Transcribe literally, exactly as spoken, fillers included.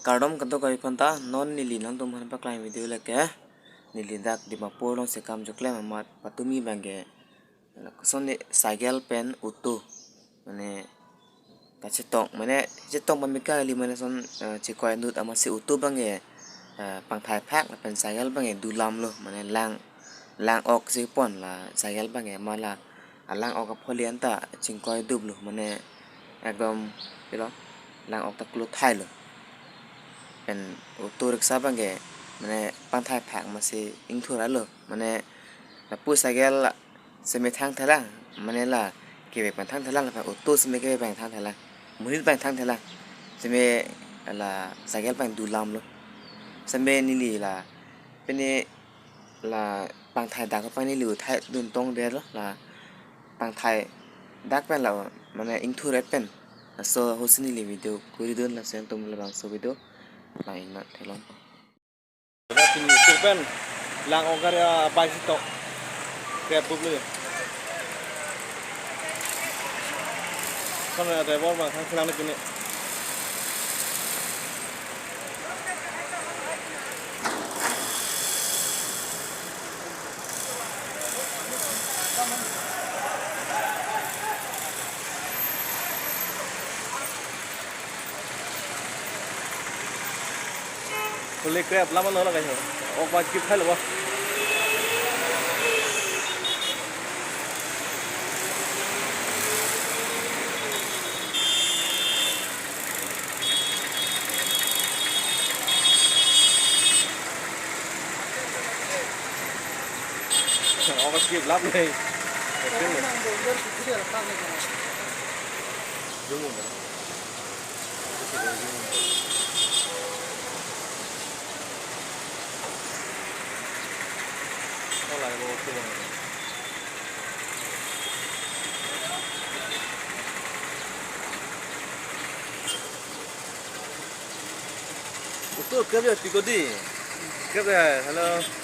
Kardom kadokave aphanta, non neli nangtumphan paklang video lake, neli dak Dimapur alongsi kam choklem amat patumi abangke, koson ni cycle pen auto, mane kachetong, mane chetong pamika kali, mane son, eh, chekoi inut amatsi auto abangke, eh, pangthai phak lapen cycle abangke dolamlo, mane lang, lang-ok si pon la cycle abangke, mala alang-ok apholi anta chingkoi duplo, mane ekdom, pilo, lang-ok ta klothailo. Pen auto rickshaw abangke, mane pangthai phak amatsi ingthur-etlo, mane lapu cycle seme thangthailang, mane la kevek pen thangthailang, lapen auto seme kevek pen thangthailang, monit pen thangthailang, seme la cycle pen dolamlo. Seme neli la, pini la pangthai dak pen neli uthai dun tongdetlo, la pangthai dak pen la, mane ingthur-et pen. Laso ahutsi neli video kuridun, laso nangtum labangso video lang-iknon theklongpo. Pini auto pen lang-ok gari abai si tok. Grab buk le. Kon driver abang thangthailang pini. Holy crap, lama no lagai ho. Ok ba kip khai lo ba. Ok ba kip lap le. Auto kep ya, piko di. Kep ya, hello.